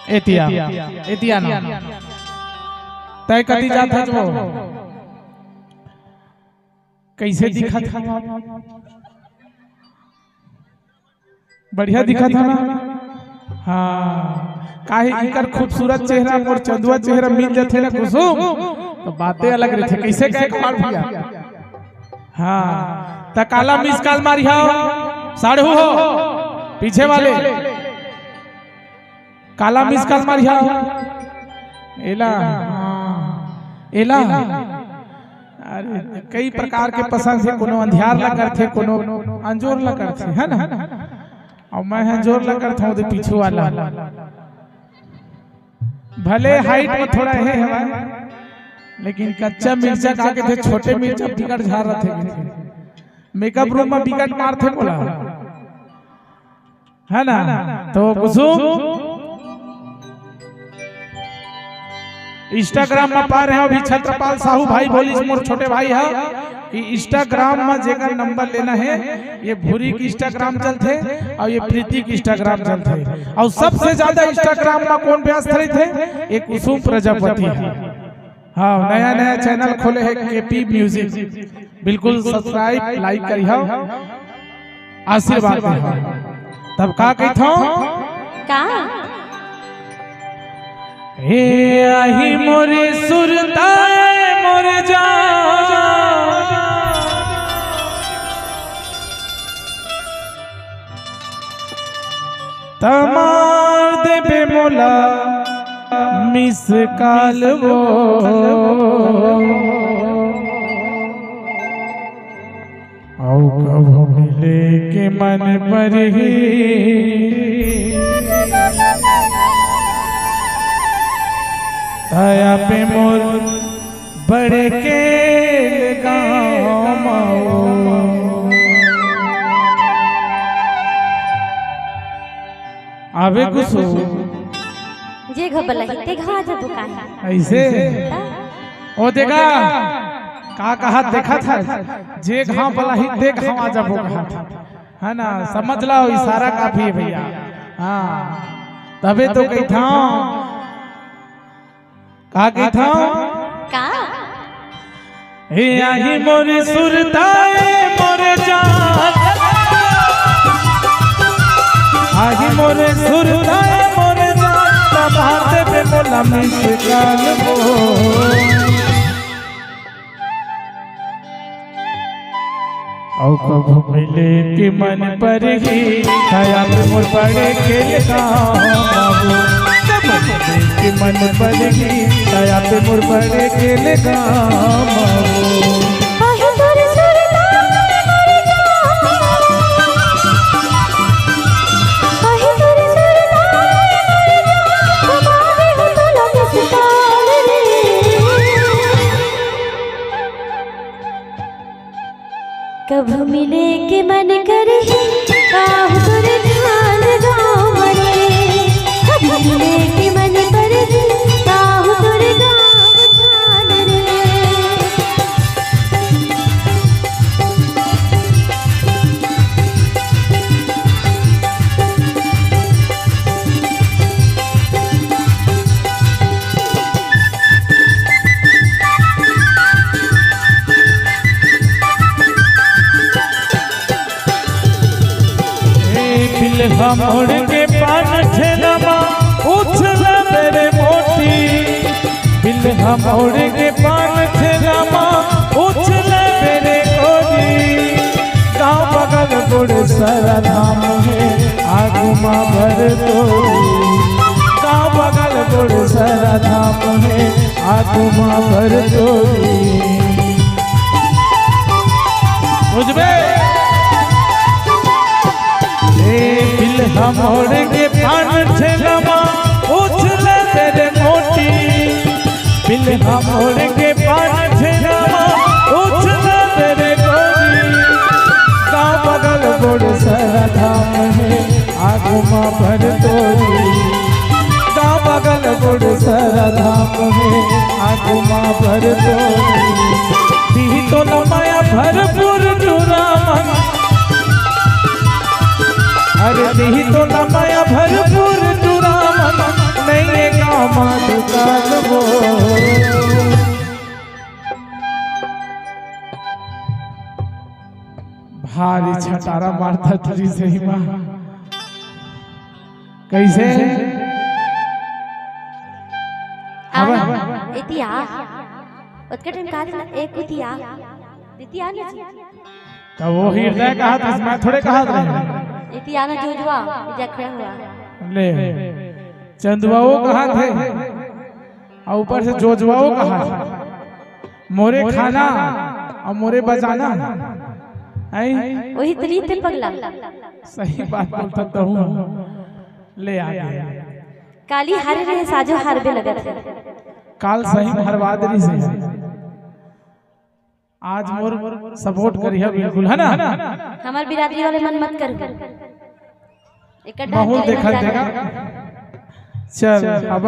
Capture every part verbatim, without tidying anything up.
एतिया, एतिया ना। तय कति जात हस वो? कइसे दिखत हस? बढ़िया दिखत हस ना? हाँ, काहे इकर खूबसूरत चेहरा अउ चंदुआ चेहरा मिल जाथे ना कुसुम, त बाते अलग रहिथे। कइसे कहे कमाल भैया? हाँ, त काला miss call मारिहा, साढ़ू हो, पीछे वाले। काला miss call मारिहा। एला, हाँ, एला। अरे, कई प्रकार के पसंद हे, कोनो अंधियार ला करथे, कोनो अंजोर ला करथे, है ना? अउ मैं अंजोर ला करथंव, दे पीछू वाला। भले height में थोड़ा हे हवय, लेकिन कच्चा मिर्चा का कथे, छोटे मिर्चा बिकट झार रथे कथे। Makeup room में बिकट मारथे बोला। है ना? तो कुसुम, Instagram में पा रहे हो अभी, छत्रपाल साहू भाई बोलिस, मोर छोटे भाई है कि Instagram में जेकर नंबर लेना है, ये भूरी के Instagram चलथे अउ ये प्रीति के Instagram चलथे। अउ सबसे ज्यादा Instagram में कौन व्यस्त रहिथे? ये कुसुम प्रजापति है। हाँ, नया नया channel खोले हे केपी Music, बिल्कुल subscribe, like करिहो, आशीर्वाद दिहो। तब का कहिथंव? का? हे आही मोरे सुरता ए मोर जान, त मार देबे मोला miss call वो। अउ कभू मिले के मन परही, तया पे मोर बड़े के गाँव माऊ। आवे कुसुम। जे घांव बलाही, ते घांव आ जाबो काहे? अइसे? त? ओ देखा, का कहा देखा था? जे घांव बलाही, ते घांव आ जाबो कहा था। है ना? समझ लो, इशारा काफी है भैया। हाँ, तभे तो कहिथंव। का कहिथंव? का? हे आही मोर सुरता ए मोर जान, आही मोर सुरता ए मोर जान, त मार देबे मोला miss call वो। अउ कभू मिले के मन परही, तया पे मोर बड़े के गाँव बाबू। कभू मिले के मन परही, तया पे मोर बड़े के गाँव बाबू। कभू मिले के मन करही, आहू तोर ध्यान गाँव मने। कभू मिले के मन करही, आहू तोर गाँव ध्यान रे। ए, बिलहा मोड़ के पान ठेला मा उछला मेरे मोती। बिलहा मोड़ के पान ठेला मा उछला मेरे गोरी। गाँव बगल गुड़सरा धाम हे, आगू मा भर तोरी। गाँव बगल गुड़सरा धाम हे, आगू मा भर तोरी। बुझबे? ए बिलहा मोड़ के पान ठेला मा उछला मेरे मोती। बिलहा मोड़ के पान ठेला मा उछला मेरे गोरी। गाँव बगल गुड़सरा धाम हे, आगू मा भर तोरी। गाँव बगल गुड़सरा धाम हे, आगू मा भर तोरी। दिही तोला मया भरपूर टूरा मन। अरे दिही तोला मया भरपूर टूरा मन। तारा मारता तुझी सही माँ। कैसे? आ हवा, ना, हवा। इति आ। ओतके टाइम कहा था ना, एक इति आ। इति आ ना जी। तो वो हृदय कहा था, मैं थोड़े कहा था। इति आ ना जोजवा, जखड़ा हुआ। ले। चंदुआ वो कहा थे। अउ ऊपर से जोजवाओ कहा, मोरे खाना अउ मोरे बजाना। हैं? वही तो रीत हे पगला। सही बात बोलत हूँ। ले आगे। काली हारे रहे साजो हारबे लगत हे। काल सही में हरवा दे रही से। आज मोर support करिहा बिल्कुल, है ना? हमर बिरादरी वाले मन मत करू। एकर डांस बहुत चले देखत ना देगा। चल, अब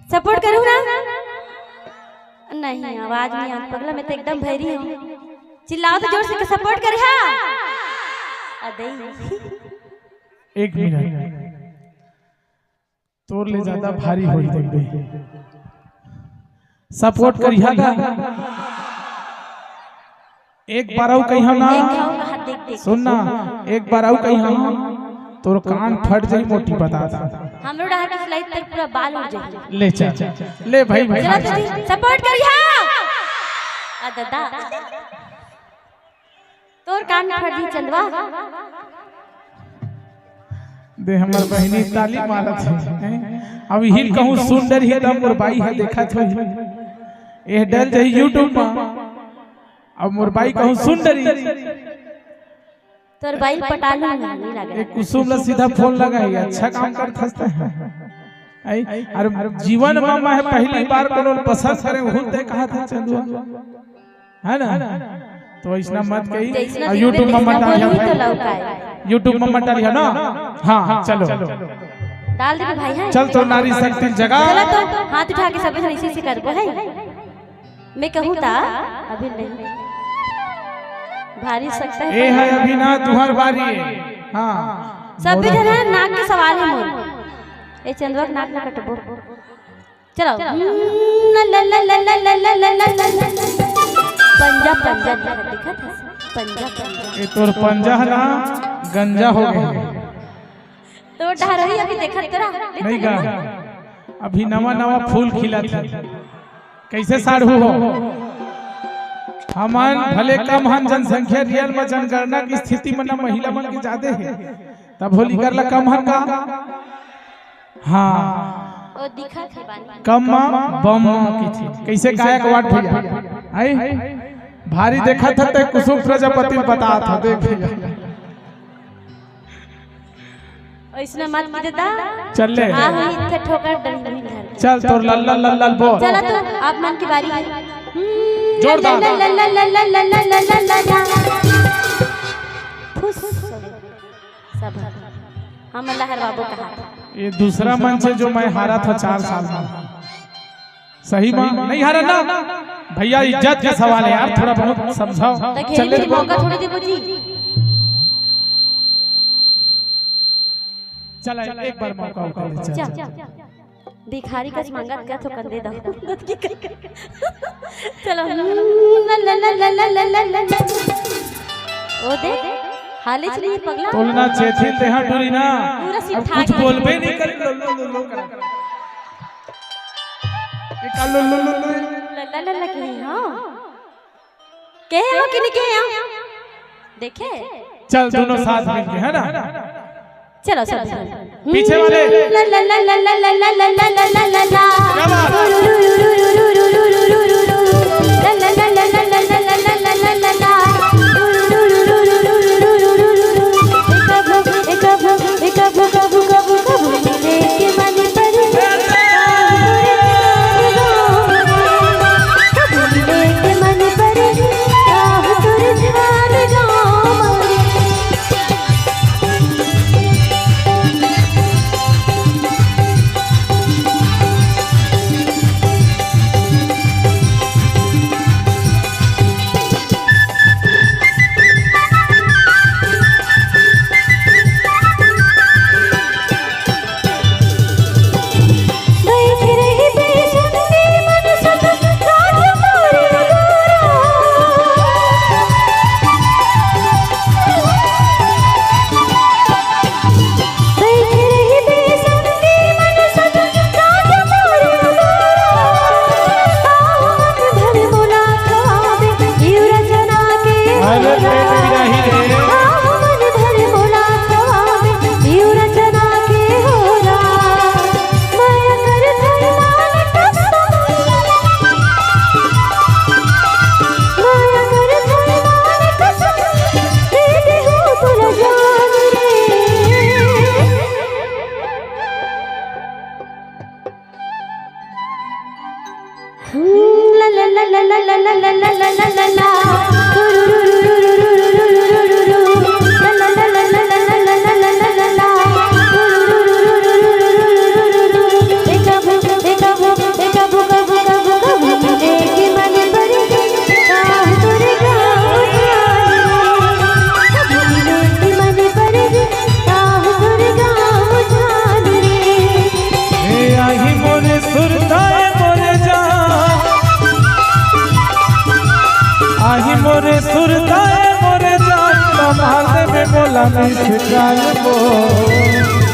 support करू ना? नहीं, आवाज नहीं आत पगला, मैं तो एकदम भैरी हूँ। चिल्लाओ तो जोर से कि support करिहा। अदई। एक मिनट। तोर ले ज्यादा भारी होई देखबे। Support करिहा गा। एक बार अउ कहिहा ना। देख, देख, देख। सुन ना, एक बार अउ कहिहा। तोर कान फट जाई मोटी बता दा। हमरो डहर के सिलाई तक पूरा बाल उड़ जाई। ले चल, ले भाई, भाई, चला भाई। तो जी, support करिहा। आ दादा। तोर कान फट जी चंदवा। दे हमर बहिनी ताली मारत हे। अब हिल कहूँ सुन डरही तब मोर बाई ह देखत होही। एह डल जाही YouTube मा। अब मोर बाई कहूँ सुन डरही। तोर बाई पटा लूँ मैं, नहीं लगे। एक कुसुम ला सीधा फोन लगा है, अच्छा काम करत हस ते। आई, अरे जीवन मा मैं पहली बार कोनो पसंद करे, हुन ते कहा था चंदुआ। है ना? तो ऐसना मत कही। जैसना और YouTube में मत डालिया बोलू तो भाई। लौकाए। YouTube में मत डालिया ना। हाँ, हाँ, चलो। डाल दे भाई, है। चल तो नारी शक्ति जगा। चलो तो हाथ उठा के सब जन ऐसे ऐसे करबो है। मैं कहूँ ता अभी नहीं। भारी सकता है। ए है अभी ना तुहर बारी है। हाँ। सब भी जन है, नाक के सवाल है मोर। ए चंदवा के नाक ना कटबो। चलो। पंजा, पंजा दिखत, दिखत है। पंजा, पंजा। ए तोर पंजा है ना, गंजा हो गया। तो डहरोही अभी देखत तो रहा। नहीं गा, अभी नवा नवा फूल खिलत हे। कैसे साढ़ू हो? हमन भले कम हन जनसंख्या, real में जनगणना की स्थिति में ना महिला मन के जादे हे, तब होली कर ला कम हन का? हाँ। ओ दिखत हे बानी। कम मा बम मा की थी। कैसे गायक वाट भैया? आई? भारी देखत हते कुसुम प्रजापति बतात ह, देख भैया। ऐसना मत की दादा। चल ले। हाँ, हम इत्थे ठोकर डंडी में धर। चल तोर लल्ला लल्ला बोल। चला तो, आप मन की बारी है। जोरदार। लल्ला लल्ला लल्ला लल्ला लल्ला लल्ला। खुश। सब हम लहर बाबू कहा। ये दूसरा मंच है जो मैं हारा था चार साल में। सही में नहीं हारा ना भैया, इज्जत का सवाल है यार, थोड़ा बहुत समझाओ। तो घेरी चले मेरी तो मौका थोड़ी दे बुझी। चला एक बार मौका उठा ले, चल। चल। भिखारी कस मांगत का थोकन दे दो। चलो। ओ दे, हाले चली पगला। तोलना चेथी तेहा टूरी ना। पूरा अब सिठा कुछ के। बोलबे नहीं कर, लो, लो, लो, लो कर। ये का लो, लो, लो, लो? लल्ला, लल्ला कही, हाँ। कहे हो कि नहीं कहे हो? देखे? चल, दोनों साथ मिलके, है ना? चलो, सब पीछे वाले। ला, ला, ला। क्या बात? ए आही मोरे सुरता ए मोरे जान, आही मोरे सुरता ए मोरे जान, संभाल में मोला मिस काल मोर।